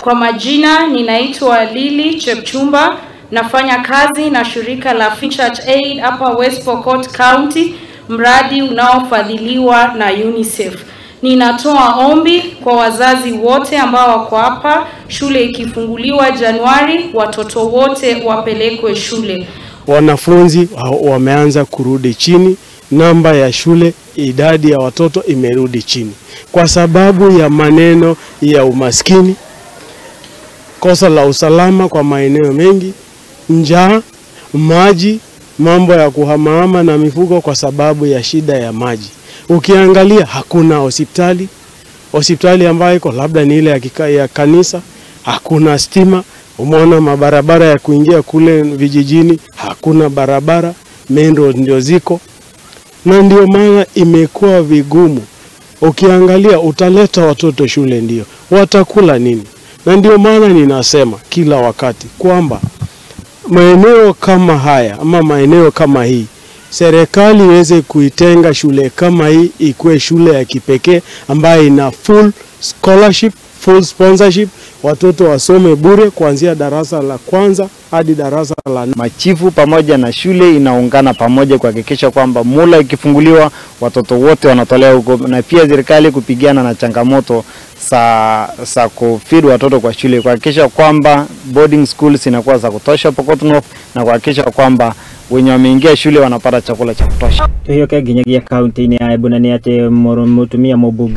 Kwa majina ninaitwa Lily Chepchumba, nafanya kazi na shirika la Church Aid hapa West Pokot County, mradi unaofadhiliwa na UNICEF. Ninatoa ombi kwa wazazi wote ambao wako hapa, shule ikifunguliwa Januari, watoto wote wapelekwe shule. Wanafunzi wameanza kurudi chini, namba ya shule, idadi ya watoto imerudi chini kwa sababu ya maneno ya umaskini, kosa la usalama kwa maeneo mengi, njaa, maji, mambo ya kuhamahama na mifugo kwa sababu ya shida ya maji. Ukiangalia hakuna hospitali, hospitali ambayo iko labda ni ile ya kanisa, hakuna stima. Umeona mabarabara ya kuingia kule vijijini, hakuna barabara, main road ndio ziko. Na ndio maana imekuwa vigumu. Ukiangalia utaleta watoto shule ndio, watakula nini? Na ndio maana ninasema kila wakati kwamba maeneo kama haya ama maeneo kama hii, serikali iweze kuitenga shule kama hii ikuwe shule ya kipekee ambayo ina full scholarship, full sponsorship, watoto wasome bure kuanzia darasa la kwanza hadi darasa la nne. Machifu pamoja na shule inaungana pamoja kuhakikisha kwamba mula ikifunguliwa watoto wote wanatolewa huko, na pia serikali kupigana na changamoto za kufeed watoto kwa shule, kuhakikisha kwamba boarding schools inakuwa za kutosha Pokot North, na kuhakikisha kwamba wenye wameingia shule wanapata chakula cha kutosha. Tuhiuke nginyagia kaunti-inĩ ya Embu na nĩ atĩ mũtumia mũmbunge.